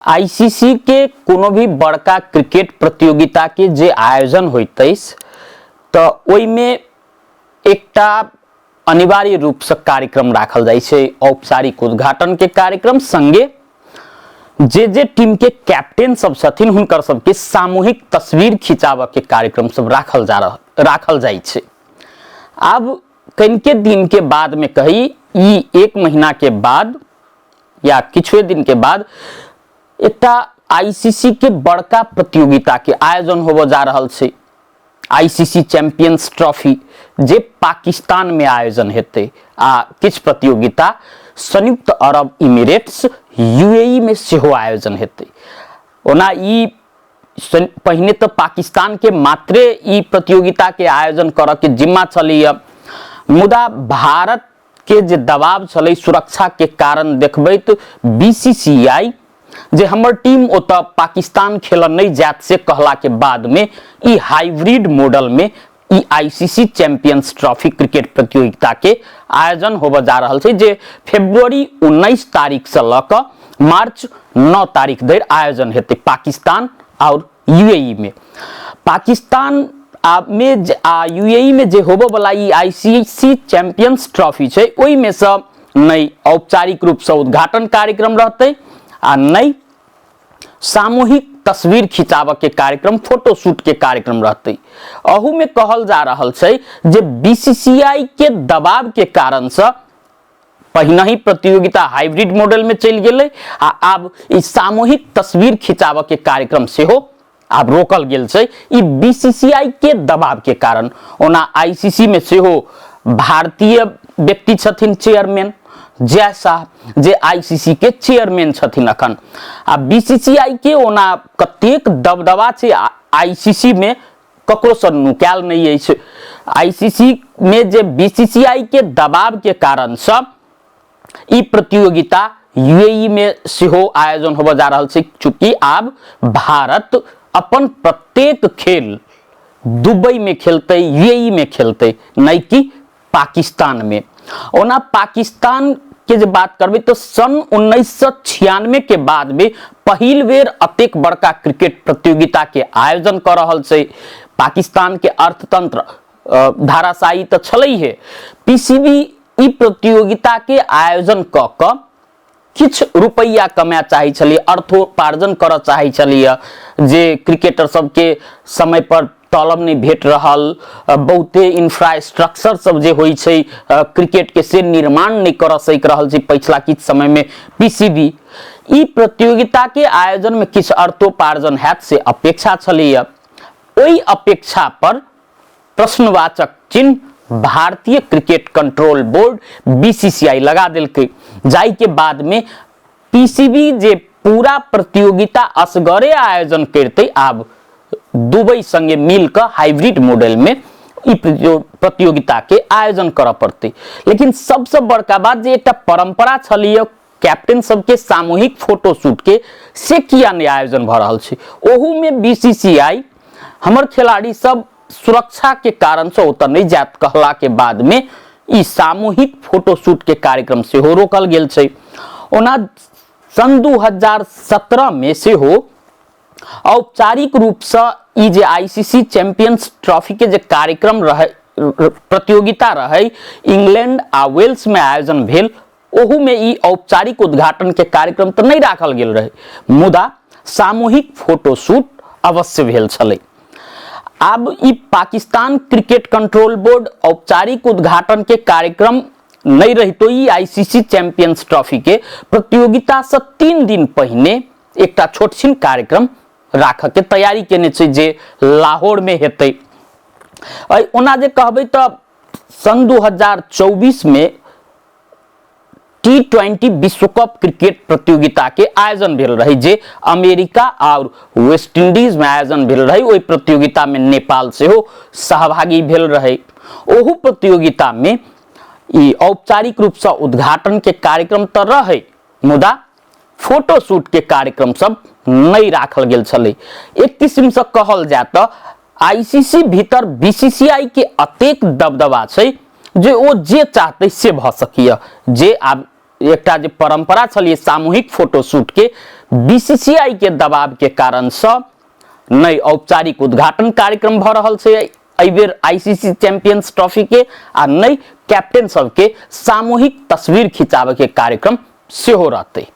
ICC के कोनो भी बड़का क्रिकेट प्रतियोगिता के जे आयोजन होइत अछि तऽ ओहिमे एकटा अनिवार्य रूपसँ कार्यक्रम राखल जाइ छै, औपचारिक उद्घाटन के कार्यक्रम संगे जे जे टीम के कैप्टन सब छथिन हुनकर सबके सामूहिक तस्वीर खिंचाबऽ के कार्यक्रम सब राखल जाइ छै। आब कनिके दिन के बाद में कही ई एक महीना के बाद या किछुए दिन के बाद एकटा आईसीसी के बड़का प्रतियोगिता के आयोजन होबऽ जा रहल छै, आईसीसी चैंपियंस ट्रॉफी, जे पाकिस्तान में आयोजन हेतै आ किछु प्रतियोगिता संयुक्त अरब इमिरेट्स यूएई में सेहो आयोजन हेतै। ओना ई पहिने तऽ पाकिस्तान के मात्रे ई प्रतियोगिता के आयोजन करऽ के जिम्मा छलैया, मुदा भारत के जे दबाव छलै सुरक्षा के कारण देखबैत बीसीसीआई जे हमर टीम ओतऽ पाकिस्तान खेलऽ नहि जायत से कहला के बाद में ई हाइब्रिड मॉडल में ई आईसीसी चैंपियंस ट्रॉफी क्रिकेट प्रतियोगिता के आयोजन होबऽ जा रहल छै, जे फरवरी 19 तारीख से लऽ कऽ मार्च 9 तारीख धरि आयोजन हेतै पाकिस्तान और यूएई में। पाकिस्तान आ में आ यूएई में जे होबऽ वाला ई आईसीसी चैंपियंस ट्रॉफी छै ओहि में से नहि औपचारिक रूप से उद्घाटन कार्यक्रम रहतै आ नहि सामूहिक तस्वीर खिंचाबऽ के कार्यक्रम, फोटो शूट के कार्यक्रम रहतै। अहू में कहल जा रहल छै जे बीसीसीआई के दबाव के कारण से पहिने ही प्रतियोगिता हाइब्रिड मॉडल में चलि गेलै आ आब ई सामूहिक तस्वीर खिंचाबऽ के कार्यक्रम सेहो आब रोकल गेल छै ई बीसीसीआई के दबाव के कारण। ओना आईसीसी में सेहो भारतीय व्यक्ति छथिन चेयरमैन जय शाह, जे आईसीसी के चेयरमैन छथिन अखन। आ बीसीसीआई के ओना कतेक दबदबा छै आईसीसी में ककरो से नुकायल नहीं अछि। आईसीसी में जे बीसीसीआई के दबाव के कारण से ई प्रतियोगिता यूएई में सेहो आयोजन होबऽ जा रहल छै, चूंकि आब भारत अपन प्रत्येक खेल दुबई में खेलतै, यूएई में खेलतै, नहि कि पाकिस्तान में। ओना पाकिस्तान के जे बात करबै तऽ सन 1996 के बाद में पहिल बेर अतेक बड़का क्रिकेट प्रतियोगिता के आयोजन कऽ रहल छै। पाकिस्तान के अर्थतंत्र धाराशायी तऽ छलै हे, पीसीबी ई प्रतियोगिता के आयोजन कऽ कऽ किछु रुपैआ कमाए चाहै छलियै, अर्थोपार्जन करऽ चाहै छलियै, जे क्रिकेटर सबके समय पर तलब नहि भेट रहल, बहुते इंफ्रास्ट्रक्चर सब जे होइ छै क्रिकेट के से निर्माण नहि करऽ सकि रहल छै पछिला किछु समय में पीसीबी। ई प्रतियोगिता के आयोजन में किछु अर्थोपार्जन हैत से अपेक्षा छलैया, ओहि अपेक्षा पर प्रश्नवाचक चिन्ह भारतीय क्रिकेट कंट्रोल बोर्ड बीसीसीआई लगा देलकै, जाहि के बाद में पीसीबी जे पूरा प्रतियोगिता असगरे आयोजन करतै आब दुबई संगे मिल कऽ हाइब्रिड मॉडल में ई प्रतियोगिता के आयोजन करऽ पड़तै। लेकिन सबसे बड़का बात जे एकटा परंपरा छलैया कैप्टन सबके सामूहिक फोटो शूट के, से किया नहि आयोजन भऽ रहल छै। ओहू में बीसीसीआई हमर खिलाड़ी सब सुरक्षा के कारण से ओतऽ नहि जायत कहला के बाद में ई सामूहिक फोटो शूट के कार्यक्रम सेहो रोकल गेल छै। ओना सन 2017 में सेहो औपचारिक रूप से ई जे आईसीसी चैंपियंस ट्रॉफी के जे कार्यक्रम रहे, प्रतियोगिता रहे, इंग्लैंड आ वेल्स में आयोजन भेल, ओहू में ई औपचारिक उद्घाटन के कार्यक्रम तऽ नहि राखल गेल रहे, मुदा सामूहिक फोटो शूट अवश्य भेल छलै। आब ई पाकिस्तान क्रिकेट कंट्रोल बोर्ड औपचारिक उद्घाटन के कार्यक्रम नहि रहितो ई आईसीसी चैंपियंस ट्रॉफी के प्रतियोगिता से 3 दिन पहिने एकटा छोटछिन कार्यक्रम राखऽ के तैयारी केने छै जे लाहौर में हेतै। ओना जे कहबै तऽ सन 2024 में टी20 विश्व कप क्रिकेट प्रतियोगिता के आयोजन भेल रहे, जे अमेरिका और वेस्ट इंडीज में आयोजन भेल रहे। ओहि प्रतियोगिता में नेपाल सेहो सहभागी भेल रहे। ओहू प्रतियोगिता में ई औपचारिक रूप से उद्घाटन के कार्यक्रम तऽ रहे, मुदा फोटो शूट के कार्यक्रम सब नहीं राखल गेल छलै। एक किस्म से कहल जाय तऽ आईसीसी भीतर बीसीसीआई के अतेक दबदबा छै जे ओ जे चाहतै से भऽ सकैए, जे आब एकटा जे परंपरा छलिए सामूहिक फोटो शूट के, बीसीसीआई के दबाव के कारण से नहि औपचारिक उद्घाटन कार्यक्रम भ रहल छै एहि बेर आईसीसी चैंपियंस ट्रॉफी के, आ नहि कैप्टन सबके सामूहिक तस्वीर खिंचाबे के कार्यक्रम सेहो रहतै।